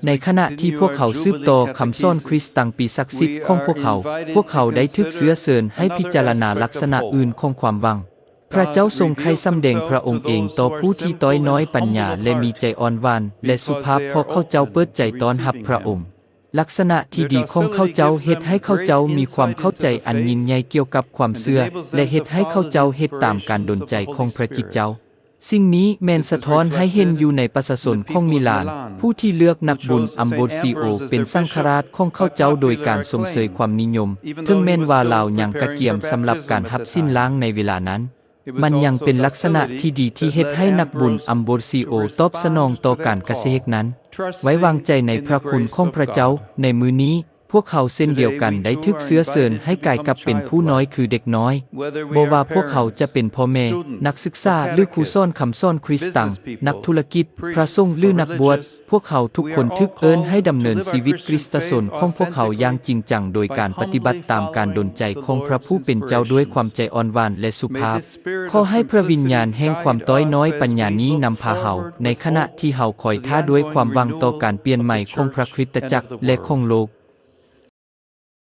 ໃນຂະນະທີ່ພວກເຮົາສືບຕໍ່ຄຳສອນຄຣິສຕະຈັກປີສັກສິດຂອງພວກເຮົາ, ພວກເຮົາໄດ້ຖືກເຊື້ອເຊີນໃຫ້ພິຈາລະນາລັກສະນະອື່ນຂອງຄວາມຫວັງ. ພຣະເຈົ້າຊົງໃຫ້ສຳແດງພຣະອົງເອງຕໍ່ຜູ້ທີ່ຕ້ອຍນ້ອຍປັນຍາ ແລະ ມີໃຈອ່ອນຫວານ ແລະ ສຸພາບ, ເພາະເຂົາເຈົ້າເປີດໃຈຕ້ອນຮັບພຣະອົງ. ລັກສະນະທີ່ດີຂອງເຂົາເຈົ້າເຮັດໃຫ້ເຂົາເຈົ້າມີຄວາມເຂົ້າໃຈອັນຍິ່ງໃຫຍ່ກ່ຽວກັບຄວາມເຊື່ອ ແລະ ເຮັດໃຫ້ເຂົາເຈົ້າເຮັດຕາມການດົນໃຈຂອງພຣະຈິດເຈົ້າ. ສິ່ງນີ້ແມ່ນສະທ້ອນໃຫ້ເຫັນຢູ່ໃນປະຊາຊົນຂອງມິລານ, ຜູ້ທີ່ເລືອກນັກບຸນອຳໂບຣຊິໂອເປັນສັງຄະລາດຂອງເຂົາເຈົ້າໂດຍການຊົມເຊີຍຄວາມນິຍົມ, ເຖິງແມ່ນວ່າລາວຍັງກະກຽມສຳລັບການຮັບສິນລ້າງໃນເວລານັ້ນ. ມັນຍັງເປັນລັກສະນະທີ່ດີທີ່ເຮັດໃຫ້ນັກບຸນອຳໂບຣຊິໂອຕອບສະໜອງຕໍ່ການກະເສດນັ້ນ. ໄວ້ວາງໃຈໃນພຣະຄຸນຂອງພຣະເຈົ້າ. ໃນມື້ນີ້, ພວກເຮົາເຊັ່ນດຽວກັນໄດ້ຖືກເຊື້ອເຊີນໃຫ້ກາຍກັບເປັນຜູ້ນ້ອຍຄືເດັກນ້ອຍ. ບໍ່ວ່າພວກເຮົາຈະເປັນພໍ່ແມ່, ນັກສຶກສາ ຫຼື ຄູສອນຄຳສອນຄຣິສຕະຈັກ, ນັກທຸລະກິດ, ພຣະສົງ ຫຼື ນັກບວດ, ພວກເຮົາທຸກຄົນຖືກເອີ້ນໃຫ້ດຳເນີນຊີວິດຄຣິສຕະຊົນຂອງພວກເຮົາຢ່າງຈິງຈັງ ໂດຍການປະຕິບັດຕາມການດົນໃຈຂອງພຣະຜູ້ເປັນເຈົ້າດ້ວຍຄວາມໃຈອ່ອນຫວານ ແລະ ສຸພາບ. ຂໍໃຫ້ພຣະວິນຍານແຫ່ງຄວາມຕ້ອຍນ້ອຍປັນຍານີ້ນຳພາເຮົາ ໃນຂະນະທີ່ເຮົາຄອຍຖ້າດ້ວຍຄວາມຫວັງຕໍ່ການປ່ຽນໃໝ່ຂອງພຣະຄຣິສຕະຈັກ ແລະ ຂອງໂລກ.